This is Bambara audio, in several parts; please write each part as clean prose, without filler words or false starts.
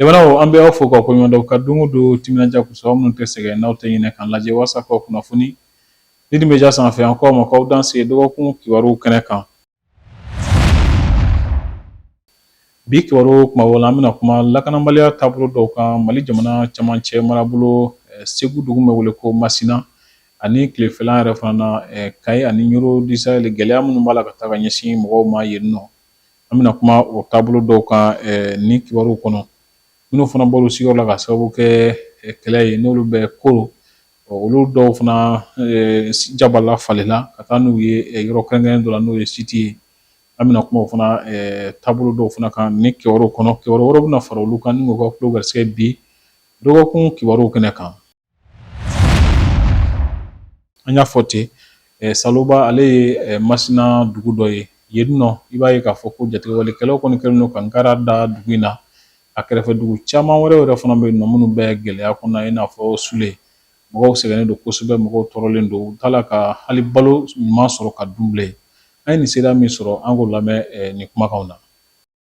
Jamanaw, an bɛ aw fo ka koɲuman dɔn ka don o don timinandiya kosɔn, aw minnu tɛ sɛgɛn n'aw tɛ ɲinɛ k'an lajɛ walasa k'aw kunnafoni Lidi Media sanfɛ. An ko aw ma k'aw danse dɔgɔkun kibaruw kɛnɛ kan. Bi kibaru kumabaw la, an bɛna kuma lakanabaliya taabolo dɔw kan Mali jamana camancɛ marabolo, Segu dugu bɛ wele ko Masina, ani tilefɛla yɛrɛ fana na, Kayi ani Ɲoro du Sahel, gɛlɛya minnu b'a la ka taa ka ɲɛsin mɔgɔw ma yen nɔ. An bɛna kuma o taabolo dɔw kan ni kibaruw kɔnɔ. Minnu fana bɔra u sigiyɔrɔ la ka sababu kɛ kɛlɛ ye, n'olu bɛ Koro, olu dɔw fana jabala falenla ka taa n'u ye yɔrɔ kɛrɛnkɛrɛn dɔ la, n'o ye site ye. An bɛna kuma o fana taabolo dɔw fana kan ni kibaruw kɔnɔ. Kibaru wɛrɛw bɛna fara olu kan ni k'aw tulo garisɛgɛ bi dɔgɔkun kibaruw kɛnɛ kan. An y'a fɔ ten, Saloba, ale ye Masina dugu dɔ ye. Yen nɔ, i b'a ye k'a fɔ ko jatigɛwalekɛlaw kɔni kɛlen don ka nkara da dugu in na. A kɛrɛfɛ dugu caman wɛrɛ yɛrɛ fana bɛ yen nɔ minnu bɛ gɛlɛya kɔnɔ, i n'a fɔ Sule. Mɔgɔw sɛgɛnnen don kosɛbɛ, mɔgɔw tɔɔrɔlen don, u t'a la ka hali balo ɲuman sɔrɔ ka dun bilen. An ye nin seereya min sɔrɔ, an k'o lamɛn nin kumakanw na.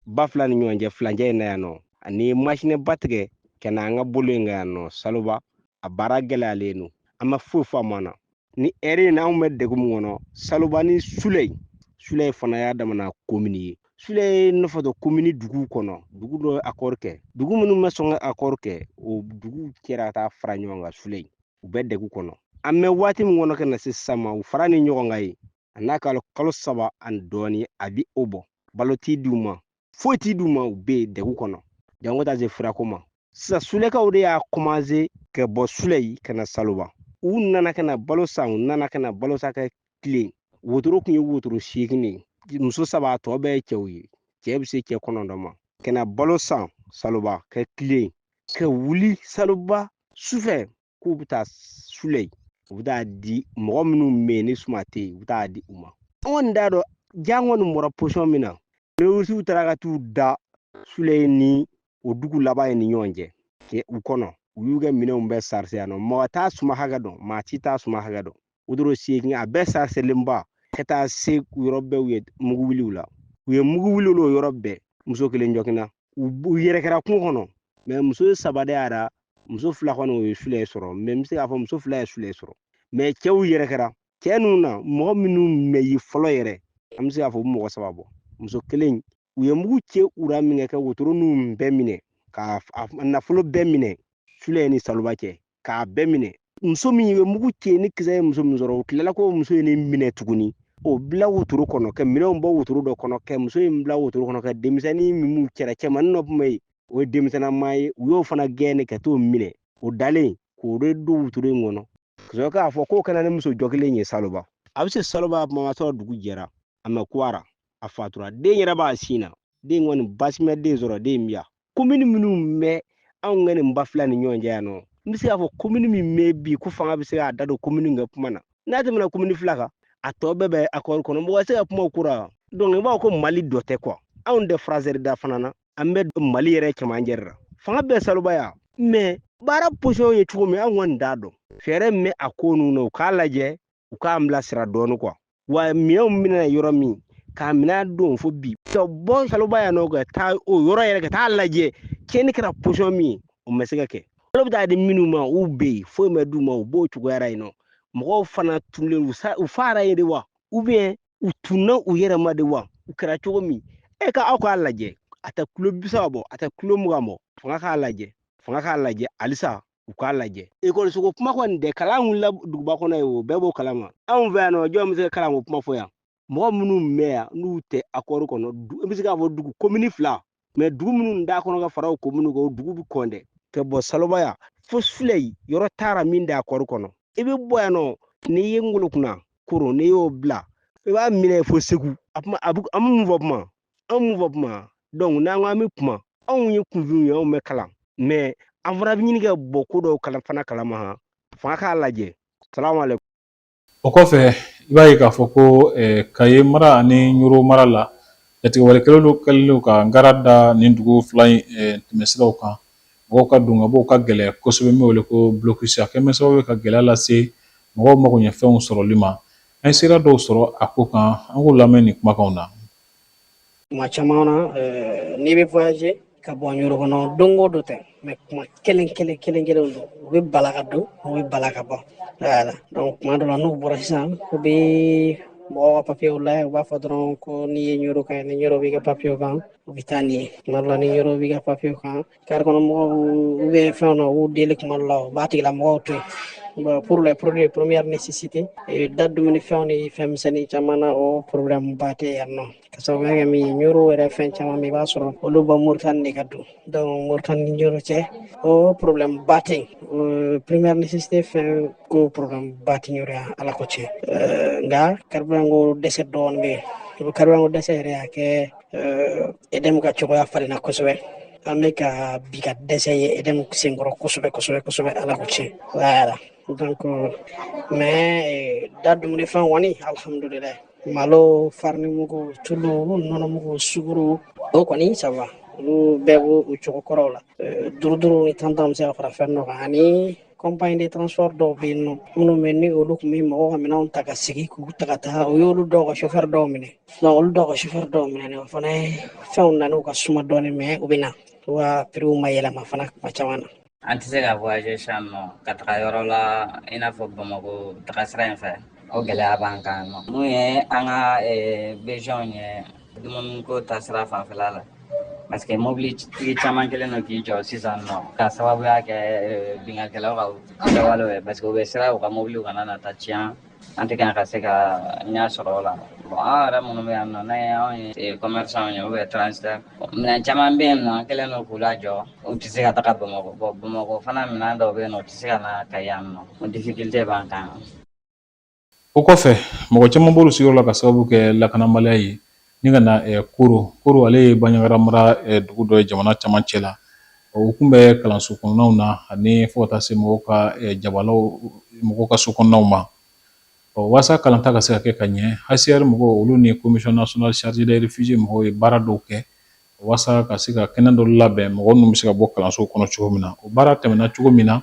Ba fila ni ɲɔgɔn cɛ furancɛ in na yan nɔ, ani Masina ba tigɛ ka na an ka bolo in kan yan nɔ Saloba, a baara gɛlɛyalen don, an ma foyi faamu a na. Ni ɛri in na, anw bɛ degun min kɔnɔ, Saloba ni Sulɛyi. Sulɛyi fana y'a damana komini ye. Sulɛyi nɔfɛtɔ komini duguw kɔnɔ, dugu dɔ ye akɔri kɛ, dugu minnu ma sɔn ka akɔri kɛ, o dugu kɛra ka taa fara ɲɔgɔn kan Sulɛyi. U bɛ degun kɔnɔ. An bɛ waati min kɔnɔ ka na se sisan ma, u fara ni ɲɔgɔn kan ye, a n'a kalo kalo 3 ani dɔɔni a bi o bɔ. Balo t'i d'u ma, foyi t'i d'u ma, u bɛ yen degun kɔnɔ. Janko taa se furako ma. Sisan Sulɛkaw de y'a kɔmanse ka bɔ Sulɛyi ka na Saloba. U nana ka na balo san, u nana ka na balo san ka tilen. Wotoro tun ye wotoro 8 de ye, muso 3, tɔ bɛɛ ye cɛw ye. Cɛ bɛ se cɛ 9 ma. Ka na balo san Saloba ka tilen, ka wuli Saloba sufɛ k'u bɛ taa Sulɛyi, u bɛ taa di mɔgɔ minnu bɛ yen ni suma tɛ yen, u bɛ taa di u ma. An kɔni t'a dɔn ja kɔni bɔra position min na. Terorisiw taara ka t'u da Sulɛyi ni o dugu laban in ni ɲɔgɔn cɛ kɛ u kɔnɔ. U y'u ka minɛnw bɛɛ sarise yan nɔ. Mɔgɔ t'a suma hakɛ dɔn, maa si t'a suma hakɛ dɔn. Wotoro 8 a bɛɛ sariselenba ka taa se yɔrɔ bɛɛ. U ye mugu wuli u la, u ye mugu wuli o yɔrɔ bɛɛ. Muso kelen jɔginna, u yɛrɛ kɛra kungo kɔnɔ. Mɛ muso 3 de y'a, muso 2 kɔni, o ye Sulɛyi sɔrɔ. Mɛ n bɛ se k'a fɔ muso 2 ye Sulɛyi sɔrɔ. Mɛ cɛw yɛrɛ kɛra cɛ ninnu na, mɔgɔ minnu mɛ ye fɔlɔ yɛrɛ, an bɛ se k'a fɔ u mɔgɔ 3 bɔ. Muso kelen, u ye mugu ci u la min kɛ, wotoro ninnu bɛɛ minɛ, ka nafolo bɛɛ minɛ Sulɛyi ni Saloba cɛ, k'a bɛɛ minɛ. Muso min ye mugu ci ni kisɛ ye muso min sɔrɔ, u tilala ko muso ye nin minɛ tuguni, o bila wotoro kɔnɔ, ka minɛnw bɔ wotoro dɔ kɔnɔ, ka muso in bila wotoro kɔnɔ, ka denmisɛnnin min cɛra, cɛmannin dɔ tun bɛ yen, o ye denmisɛnninma ye, u y'o fana gɛn ka t'o minɛ, o dalen k'o de don wotoro in kɔnɔ, ka sɔrɔ k'a fɔ k'o kana ni muso jɔkilen ye Saloba. A bɛ se Saloba tuma ma sɔrɔ dugu jɛra, a ma kuwara, a fatura. Den yɛrɛ b'a sin na, den kɔni baasi ma den sɔrɔ, den bɛ yan. Komini minnu bɛ anw ka nin ba fila ni ɲɔgɔn cɛ yan nɔ, n bɛ se k'a fɔ komini min bɛ bi ko fanga bɛ se k'a da don komini ka kuma na, n'a tɛmɛna komini 2 kan, a tɔ bɛɛ bɛ akɔri kɔnɔ, mɔgɔ tɛ se ka kuma o ko la. Donc i b'a fɔ ko Mali dɔ tɛ quoi. Anw tɛ frontière da fana na, an bɛ Mali yɛrɛ cɛmancɛ de la. Fanga bɛɛ Saloba yan, mɛ baara position ye cogo min, an kɔni t'a dɔn. Fɛɛrɛ min bɛ a ko ninnu na, u k'a lajɛ, u k'an bilasira dɔɔni quoi. Wa minɛnw bɛna yɔrɔ min, k'a minɛn don fo bi ka bɔ Saloba yan nɔ ka taa o yɔrɔ yɛrɛ, ka taa lajɛ tiɲɛni kɛra position min ye, o ma se ka kɛ. Balo bɛ taa di minnu ma, u bɛ yen, foyi ma d'u ma, u b'o cogoya la yen nɔ. Mɔgɔw fana tununnen, u fara yen de wa, ou bien u tunna u yɛrɛ ma de wa, u kɛra cogo min e ka aw k'a lajɛ. A tɛ kulo 30 bɔ, a tɛ kulo 20 bɔ. Fanga k'a lajɛ, fanga k'a lajɛ halisa, u k'a lajɛ. Ekɔliso ko kuma kɔni tɛ, kalan wulila duguba kɔnɔ yen, o bɛɛ b'o kalama. Anw fɛ yan nɔ, jɔn bɛ se ka kalanko kuma fɔ yan? Mɔgɔ minnu bɛ yan n'u tɛ akɔri kɔnɔ, i bɛ se k'a fɔ dugu komini 2, mɛ dugu minnu d'a kɔnɔ ka fara o komini kan, o dugu bɛ kɔn dɛ. Ka bɔ Saloba yan fo Sulɛyi, yɔrɔ taara min da akɔri kɔnɔ. I bɛ bɔ yan nɔ, n'i ye Ngolo kunna koro, n'i y'o bila, i b'a minɛ fo Segu. A kuma, a bɛ, an bɛ mun fɔ kuma, an mun fɔ kuma. Donc n'an ko an bɛ kuma, anw ye kunfinw ye, anw bɛ kalan, mɛ an fana bɛ ɲini ka bɔ ko dɔw kalan fana kalama. Han, fanga k'a lajɛ. Salamu aleykum. O kɔfɛ, i b'a ye k'a fɔ ko Kaye mara ani Ɲoro mara la, jatigɛwalekɛlaw kɛlen don ka nkara da nin dugu 2 in tɛmɛsiraw kan. Mɔgɔw ka don ka bɔ ka gɛlɛn kosɛbɛ, min wele ko blocus, a kɛlen bɛ sababu ye ka gɛlɛya lase mɔgɔw magoɲɛfɛnw sɔrɔli ma. An ye sira dɔw sɔrɔ a ko kan, an k'o lamɛn nin kumakanw na. Tuma caman na, n'i bɛ voyager, Ka bɔ Ɲɔrɔ kɔnɔ don o don tɛ, mais kuma kelen kelen kelen kelen don, u bɛ bala ka don, u bɛ bala ka bɔ. Voilà, donc kuma dɔ la, n'u bɔra sisan, u bɛ mɔgɔw ka papiyew lajɛ. U b'a fɔ dɔrɔn ko n'i ye Ɲɔrɔ kan, ni Ɲɔrɔ b'i ka papiyew kan, u bɛ taa n'i ye. Kuma dɔ la, ni Ɲɔrɔ b'i ka papiyew kan, kari kɔnɔ mɔgɔw u bɛ fɛnw na, u b'u deli. Kuma dɔ la, u b'a tigilamɔgɔw to yen. Bon, pour les produits de première nécessité, da dumunifɛnw ni fɛn misɛnnin caman na, o problème ba tɛ yan nɔ. Ka sababuya kɛ min ye, Ɲɔrɔ yɛrɛ, fɛn caman bɛ, i b'a sɔrɔ olu bɔ Moritani de ka don. Donc Moritani ni Ɲɔrɔ cɛ, o problème ba tɛ yen. Première nécessité fɛn ko, problème ba tɛ Ɲɔrɔ yan, Ala ko tiɲɛ. Nka carburant ko dɛsɛ dɔɔnin bɛ yen. Carburant ko dɛsɛ yɛrɛ y'a kɛ EDM ka cogoya falenna kosɛbɛ. An bɛ ka bi ka dɛsɛ ye EDM senkɔrɔ kosɛbɛ kosɛbɛ kosɛbɛ, Ala ko tiɲɛ. Voilà, donc mais da dumunifɛn kɔni, alhamdulilayi, malo, farinimugu, tulu, nɔnɔmugu, sukaro, o kɔni, ça va, olu bɛɛ b'o o cogo kɔrɔw la. Duuru duuru ni tan tan bɛ se ka fara fɛn dɔ kan. Ani compagnie de transport dɔw bɛ yen nɔ, minnu bɛ ni olu tun bɛ mɔgɔw ka minɛnw ta ka segin k'u ta ka taa, o y'olu dɔw ka chauffeur dɔw minɛ. Donc olu dɔw ka chauffeur dɔw minɛ, o fana fɛnw nan'u ka suma dɔɔnin, mais u bɛ na wa prix ma yɛlɛma fana kuma caman na. An tɛ se ka voyager sisan nɔ ka taga yɔrɔ la, i n'a fɔ Bamakɔ taga sira in fɛ, o gɛlɛya b'an kan nɔ. Mun ye an ka besoin ye dumuniko ta sira fanfɛla la, parce que mobilitigi caman kɛlen don k'i jɔ sisan nɔ ka sababuya kɛ binkannikɛlaw ka kɛwalew ye, parce que u bɛ siran u ka mobiliw kana na taa tiɲɛ. An tɛ kan ka se ka ɲɛ sɔrɔ o la. Bon, an yɛrɛ minnu bɛ yan nɔ, n'an ye anw ye commerçant ye ou bien transitaire, minɛn caman bɛ yen nɔ, an kɛlen don k'u lajɔ, u tɛ se ka taga Bamakɔ. Bon, Bamakɔ fana, minɛn dɔw bɛ yen nɔ, u tɛ se ka na ka yan nɔ, o difficulté b'an kan. O kɔfɛ, mɔgɔ caman b'olu sigiyɔrɔ la ka sababu kɛ lakanabaliya ye ni ka na Koro. Koro, ale ye Banjagara mara dugu dɔ ye jamana camancɛ la. O kun bɛ kalanso kɔnɔnaw na ani fo ka taa se mɔgɔw ka jabalaw, mɔgɔw ka so kɔnɔnaw ma. Ɔ, walasa kalanta ka se ka kɛ ka ɲɛ, HCR mɔgɔw, olu ni Commission nationale chargée des réfugiés mɔgɔw ye baara dɔw kɛ walasa ka se ka kɛnɛ dɔ labɛn, mɔgɔ minnu bɛ se ka bɔ kalanso kɔnɔ cogo min na. O baara tɛmɛna cogo min na, an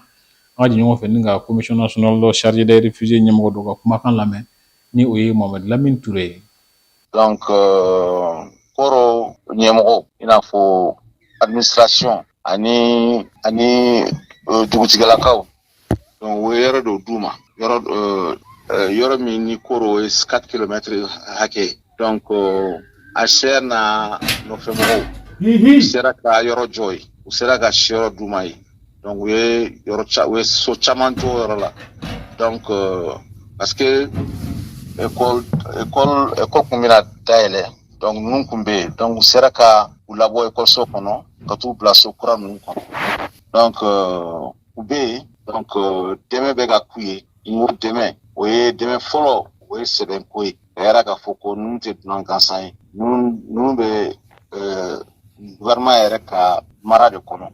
ka jɛ ɲɔgɔn fɛ ni ka Commission nationale chargée des réfugiés ɲɛmɔgɔ dɔw ka kumakan lamɛn, ni o ye Mohamed Lamine Touré ye. Donc Koro ɲɛmɔgɔ, i n'a fɔ administration ani dugutigilakaw, donc u ye yɔrɔ dɔ d'u ma, yɔrɔ min ni Koro ye 4 kilomètres hakɛ ye. Donc HCR n'a nɔfɛmɔgɔw, u sera ka yɔrɔ jɔ yen, u sera ka siyɔrɔ d'u ma yen. Donc u ye yɔrɔ u ye so caman jɔ o yɔrɔ la. Donc parce que école kun bɛna dayɛlɛ, donc ninnu kun bɛ yen, donc u sera ka u labɔ ekɔliso kɔnɔ ka t'u bila so kura ninnu kɔnɔ. Donc u bɛ yen, donc dɛmɛ bɛ ka k'u ye. N ko dɛmɛ, o ye dɛmɛ fɔlɔ, o ye sɛbɛnko ye, ka yira k'a fɔ ko ninnu tɛ dunan gansan ye, ninnu bɛ gouvernement yɛrɛ ka mara de kɔnɔ,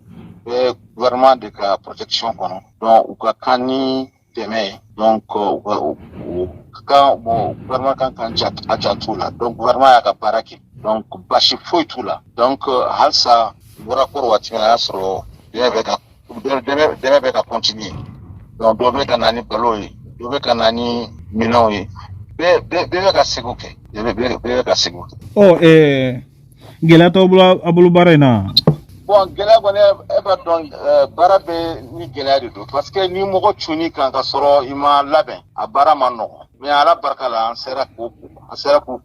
bɛ gouvernement de ka protection kɔnɔ. Donc u ka kan ni dɛmɛ ye. Donc u ka u kan, bon, gouvernement kan kan a janto la. Donc gouvernement y'a ka baara kɛ, donc basi foyi t'u la. Donc halisa u bɔra Koro waati min na, a y'a sɔrɔ dɛmɛ bɛ ka continuer. Donc dɔ bɛ ka na ni balo ye, dɔ bɛ ka na ni minɛnw ye, bɛɛ bɛɛ bɛ ka seko kɛ, bɛɛ bɛ ka seko kɛ. Ɔ, gɛlɛya t'aw bolo a bolo baara in na? Bon, gɛlɛya kɔni, e b'a dɔn, baara bɛ ni gɛlɛya de don, parce que ni mɔgɔ cunni kan ka sɔrɔ i ma labɛn, a baara ma nɔgɔn. Mais Ala barika la, an sera k'u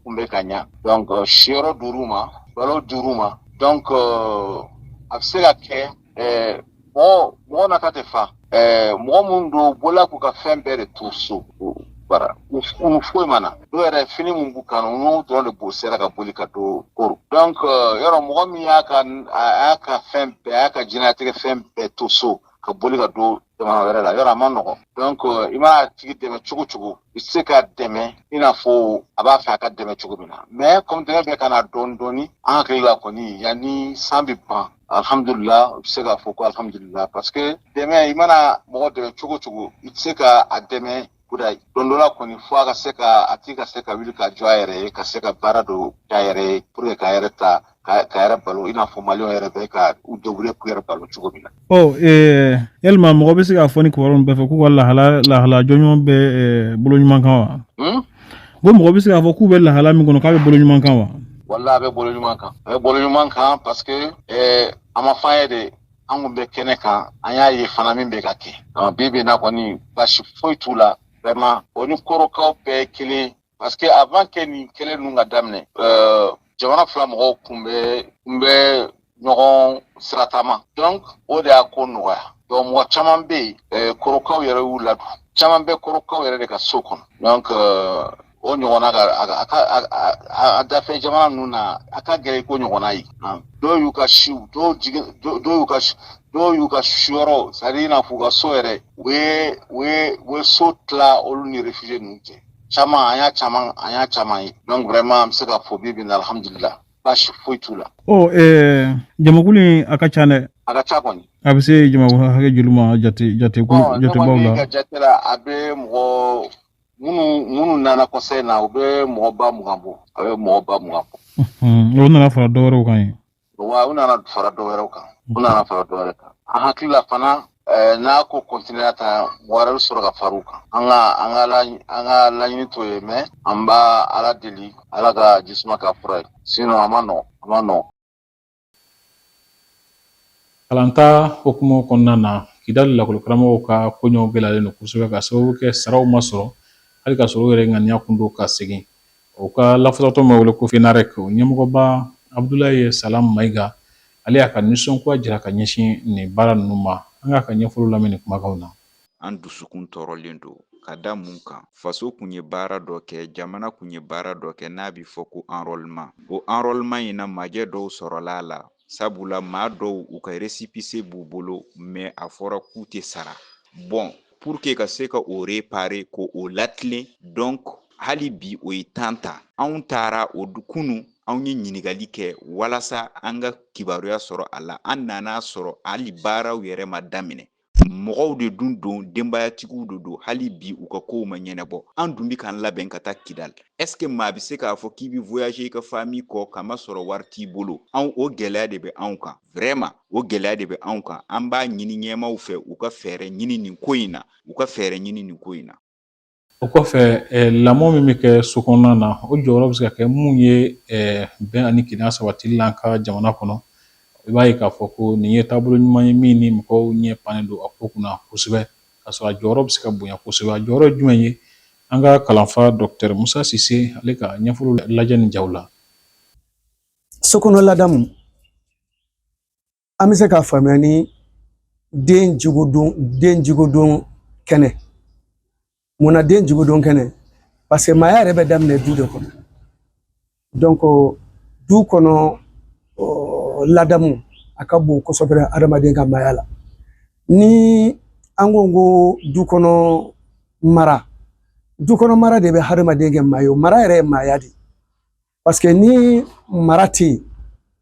kunbɛn ka ɲa. Donc siyɔrɔ dir'u ma, balo dir'u ma. Donc a bɛ se ka kɛ mɔgɔ nata tɛ fa. Mɔgɔ minnu don, u bɔla k'u ka fɛn bɛɛ de to so bara, u foyi ma na. Dɔw yɛrɛ, fini min b'u kan, u n'o dɔrɔn de b'u sera ka boli ka don Koro. Donc yɔrɔ mɔgɔ min y'a ka fɛn bɛɛ, a y'a ka diɲɛlatigɛ fɛn bɛɛ to so ka boli ka don jamana wɛrɛ la, yɔrɔ a ma nɔgɔn. Donc i mana tigi dɛmɛ cogo cogo, i tɛ se k'a dɛmɛ i n'a fɔ a b'a fɛ a ka dɛmɛ cogo min na. Mais comme dɛmɛ bɛ ka na dɔɔni dɔɔni, an hakili la kɔni, yanni san bɛ ban, alhamdulillah, u bɛ se k'a fɔ ko alhamdulillah, parce que dɛmɛ, i mana mɔgɔ dɛmɛ cogo cogo, i tɛ se ka a dɛmɛ kudayi. Don dɔ la kɔni, fo a ka se ka a tigi ka se ka wuli ka jɔ a yɛrɛ ye, ka se ka baara dɔ k'a yɛrɛ ye pour que k'a yɛrɛ ta, ka yɛrɛ balo, i n'a fɔ Maliyɛnw yɛrɛ bɛ ka u débrouiller k'u yɛrɛ balo cogo min na. Ɔ, yalima mɔgɔ bɛ se k'a fɔ ni kibaru bɛɛ fɛ k'u ka lahala jɔnjɔn bɛ bolo ɲuman kan wa? Ko mɔgɔ bɛ se k'a fɔ k'u bɛ lahala min kɔnɔ, k'a bɛ bolo ɲuman kan wa? Wala, a bɛ bolo ɲuman kan, a bɛ bolo ɲuman kan, parce que A ma fɔ an ye de, an kun bɛ kɛnɛ kan, an y'a ye fana min bɛ ka kɛ. Bi bi in na kɔni, baasi foyi t'u la vraiment. O ni korokaw bɛɛ ye kelen, parce que avant que nin kɛlɛ ninnu ka daminɛ, jamana fila mɔgɔw kun bɛ ɲɔgɔn sirataama. Donc o de y'a ko nɔgɔya. Donc mɔgɔ caman bɛ yen, korokaw yɛrɛ y'u ladon, caman bɛ korokaw yɛrɛ de ka so kɔnɔ. Donc o ɲɔgɔnna ka a ka a dafɛ jamana ninnu na, a ka gɛlɛn ko ɲɔgɔnna ye. Dɔw y'u ka siw, dɔw jigin, dɔw y'u ka siyɔrɔ, c'est à dire i n'a fɔ u ka so yɛrɛ, u ye so tila olu ni réfugié ninnu cɛ. Caman, an y'a caman ye. Donc vraiment, an bɛ se ka fɔ bi bi in na, alhamdulillah, baasi foyi t'u la. Ɔ, jamakulu in a ka ca dɛ. A ka ca kɔni. A bɛ se jamakulu hakɛ joli ma, jate jatebaw la? La ka jate la, a bɛ mɔgɔ minnu nana kɔsɛ in na, u bɛ mɔgɔ 20,000 bɔ, a bɛ mɔgɔ 20,000 bɔ. O nana fara dɔ wɛrɛw kan ye. Wa u nana fara dɔ wɛrɛw kan, u nana fara dɔ wɛrɛ kan. An hakili la fana, n'a ko continuer ta, mɔgɔ wɛrɛ bɛ sɔrɔ ka far'u kan. An ka laɲini t'o ye, mais an b'a Ala deli, Ala ka jisuma ka fura ye. Sinon a ma nɔgɔn, a ma nɔgɔn. Kalanta hukumu kɔnɔna na, Kidali lakɔlikaramɔgɔw ka koɲɛw gɛlɛyalen don kosɛbɛ, ka sababu kɛ saraw ma sɔrɔ, hali ka sɔrɔ u yɛrɛ ŋaniya kun don ka segin. O ka lafasatɔ ma wele ko FENAREC, o ɲɛmɔgɔba Abudulayi Salam Mayiga, ale y'a ka nisɔngoya jira ka ɲɛsin nin baara ninnu ma. An k'a ka ɲɛfɔliw lamɛn nin kumakanw na. An dusukun tɔɔrɔlen don ka da mun kan? Faso kun ye baara dɔ kɛ, jamana kun ye baara dɔ kɛ n'a bɛ fɔ ko enrôlement. O enrôlement in na, majɛ dɔw sɔrɔla a la, sabula maa dɔw u ka récépissé b'u bolo, mais a fɔra k'u tɛ sara. Bon, pour que ka se ka o réparer, ko o latilen, donc hali bi o ye temps ta. Anw taara o kunu, anw ye ɲininkali kɛ walasa an ka kibaruya sɔrɔ a la. An nana sɔrɔ hali baaraw yɛrɛ ma daminɛ. Mɔgɔw de dun don, denbayatigiw de don, hali bi u ka kow ma ɲɛnabɔ. An dun bi k'an labɛn ka taa Kidal. Est ce que maa bɛ se k'a fɔ k'i bɛ voyager i ka famille kɔ kama sɔrɔ wari t'i bolo? Anw, o gɛlɛya de bɛ anw kan vraiment, o gɛlɛya de bɛ anw kan. An b'a ɲini ɲɛmaw fɛ, u ka fɛɛrɛ ɲini nin ko in na, u ka fɛɛrɛ ɲini nin ko in na. O kɔfɛ, lamɔ min bɛ kɛ so kɔnɔna na, o jɔyɔrɔ bɛ se ka kɛ mun ye bɛn ani kelenya sabatili la an ka jamana kɔnɔ? I b'a ye k'a fɔ ko nin ye taabolo ɲuman ye min ni mɔgɔw ɲɛ pannen don a ko kunna kosɛbɛ, ka sɔrɔ a jɔyɔrɔ bɛ se ka bonya kosɛbɛ. A jɔyɔrɔ ye jumɛn ye? An ka kalanfa Dɔkitɛri Musa Sise, ale ka ɲɛfɔliw lajɛ nin jaw la. Sokɔnɔ ladamu, an bɛ se k'a faamuya ni den jogodon, den jogodon kɛnɛ. Munna den jogodon kɛnɛ? Parce que maaya yɛrɛ bɛ daminɛ du de kɔnɔ. Donc du kɔnɔ ladamu a ka bon kosɛbɛ adamaden ka maaya la. Ni an ko du kɔnɔ mara, du kɔnɔ mara de bɛ hadamaden kɛ maa ye. O mara yɛrɛ ye maaya de, parce que ni mara tɛ yen,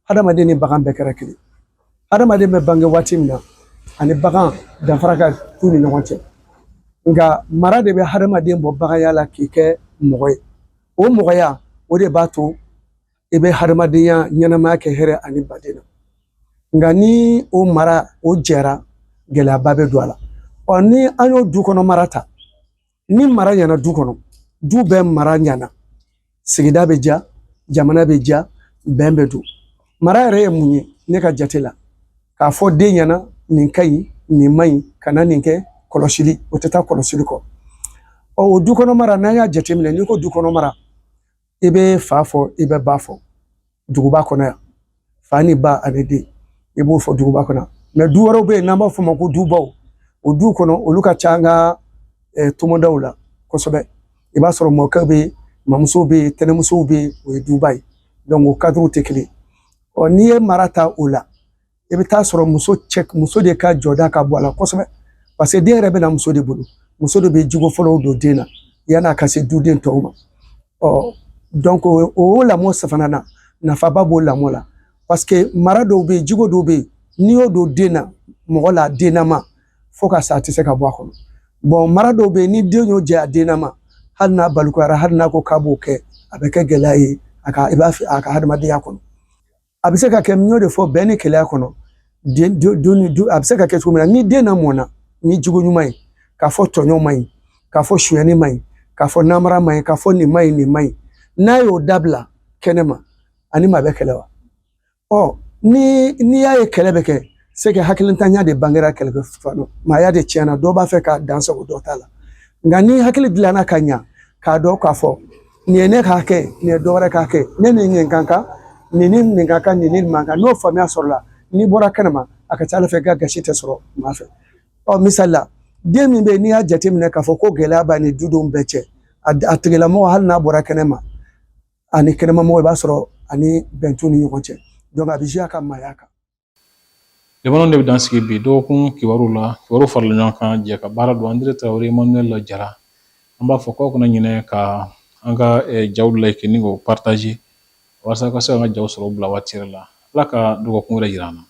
hadamaden ni bagan bɛɛ kɛra kelen. Hadamaden bɛ bange waati min na, ani bagan danfara ka t'u ni ɲɔgɔn cɛ. Nka mara de bɛ hadamaden bɔ baganya la k'i kɛ mɔgɔ ye. O mɔgɔya o de b'a to i bɛ hadamadenya ɲɛnamaya kɛ hɛrɛ ani baden na. Nka ni o mara o jɛra, gɛlɛyaba bɛ don a la. Ɔ, ni an y'o du kɔnɔ mara ta, ni mara ɲɛna du kɔnɔ, du bɛɛ mara ɲɛna, sigida bɛ ja, jamana bɛ ja, bɛn bɛ don. Mara yɛrɛ ye mun ye ne ka jate la? K'a fɔ den ɲɛna nin ka ɲi, nin man ɲi, kana nin kɛ. Kɔlɔsili, o tɛ taa kɔlɔsili kɔ. Ɔ, o du kɔnɔ mara, n'an y'a jateminɛ, n'i ko du kɔnɔ mara, i bɛ fa fɔ, i bɛ ba fɔ. Duguba kɔnɔ yan, fa ni ba ani den, i b'o fɔ duguba kɔnɔ. Mais du wɛrɛw bɛ yen n'an b'a fɔ o ma ko dubaw, o du kɔnɔ, olu ka ca an ka togodaw la kosɛbɛ. I b'a sɔrɔ mɔkɛ bɛ yen, mamuso bɛ yen, tɛnɛmusow bɛ yen, o ye duba ye. Donc o cadre tɛ kelen. Ɔ, n'i ye mara ta o la, i bɛ taa sɔrɔ muso cɛ, muso de ka jɔda ka bɔ a la kosɛbɛ, parce que den yɛrɛ bɛ na muso de bolo. Muso de bɛ jogo fɔlɔw don den na yan'a ka se duden tɔw ma. Ɔ, donc o lamɔ sabanan na, nafaba b'o lamɔ la, parce que mara dɔw bɛ yen, jogo dɔw bɛ yen, n'i y'o don den na, mɔgɔ la, dennama fo ka sa, a tɛ se ka bɔ a kɔnɔ. Bon, mara dɔw bɛ yen, ni den y'o jɛ a dennama, hali n'a balikuyara, hali n'a ko k'a b'o kɛ, a bɛ kɛ gɛlɛya ye a ka, i b'a fɛ a ka hadamadenya kɔnɔ. A bɛ se ka kɛ, n y'o de fɔ, bɛn ni keleya kɔnɔ, den den a bɛ se ka kɛ cogo min na, ni den na mɔnna ni jogo ɲuman ye, k'a fɔ tɔɲɔ man ɲi, k'a fɔ sonyɛni man ɲi, k'a fɔ namara man ɲi, k'a fɔ nin man ɲi, nin man ɲi, n'a y'o dabila kɛnɛma, ani maa bɛ kɛlɛ wa? Ɔ, Ni n'i y'a ye kɛlɛ bɛ kɛ, c'est que hakilintanya de bangera kɛlɛkɛ fan maaya de tiɲɛna, dɔ b'a fɛ k'a dan sago dɔ ta la. Nka ni hakili dilanna ka ɲa k'a dɔn k'a fɔ nin ye ne ka hakɛ, nin ye dɔ wɛrɛ ka hakɛ, ne ni nin ka kan, nin ni nin ka kan, nin ni nin man kan, n'o faamuya sɔrɔla, n'i bɔra kɛnɛma, a ka ca ala fɛ i ka gasi tɛ sɔrɔ maa fɛ. Ɔ misali la, den min bɛ yen, n'i y'a jateminɛ k'a fɔ ko gɛlɛya b'a ni dudenw bɛɛ cɛ, a tigilamɔgɔ, hali n'a bɔra kɛnɛma ani kɛnɛmamɔgɔ, i b'a sɔrɔ ani bɛn t'u ni ɲɔgɔn cɛ. Donc a bɛ jouer a ka maaya kan. Limanaw de bɛ dan sigi bi dɔgɔkun kibaru la. Kibaru farala ɲɔgɔn kan, jɛ ka baara don Andre Traoré, Emmanuel Jara. An b'a fɔ k'aw kana ɲinɛ ka an ka jaw like ni k'o partager walasa ka se an ka jaw sɔrɔ bila waati yɛrɛ la. Ala ka dɔgɔkun wɛrɛ jira an na.